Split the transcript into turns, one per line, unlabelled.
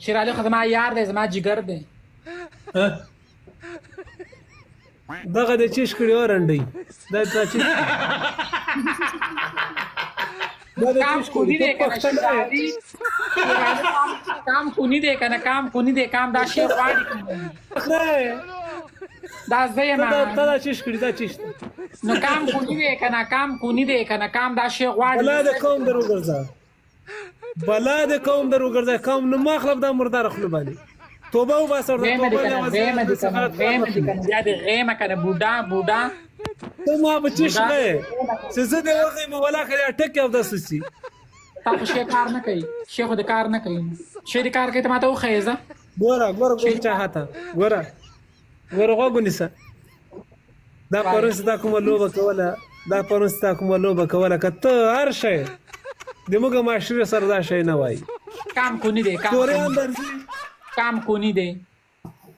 شیرعلی خو زما یار دی، زما جګر دی.
دغه د چیش کړي ورنډي، دا تا چیش، دا د
کام
چیش
خو
کړي
نه دی
ته
کنه.
پښتنه
شیرعلی، شیرعلی کام خو نه دی کنه، کام خو نه دی، کام دا شی غواړي کنه. دا زه یم.
ته دا، ته دا چیش کړي، دا چیش.
نو کام خو نه دی کنه، کام خو نه دی کنه، کام دا شی غواړي.
بلا د قوم در وګرځه، بلا د قوم در وګرځه، قوم نو مخلب دا مردار خپل باندې توبه وباسه ورته.
غیمه دی
توبه
کنه، غیمه دی کنه، غیمه دی کنه، بیا دې غیمه کنه، بوډا بوډا.
ته ما په چیش نه چې زه دې وغیم ولا کړی ټکی او داسې.
تا خو شی کار نه کوي، شی خو د کار نه کوي، شی د کار کوي ته ماته وښیې زه.
ګوره ګوره ګوره، چاهته ګوره ګوره، غوږ ونیسه. دا پرون ستا کومه لوبه کوله، دا پرون ستا کومه لوبه کوله، که ته هر شی د موږ معاشرې سره دا شی نه وای.
کام کو نه دی، کام
توریان درځي.
کام کو نه دی.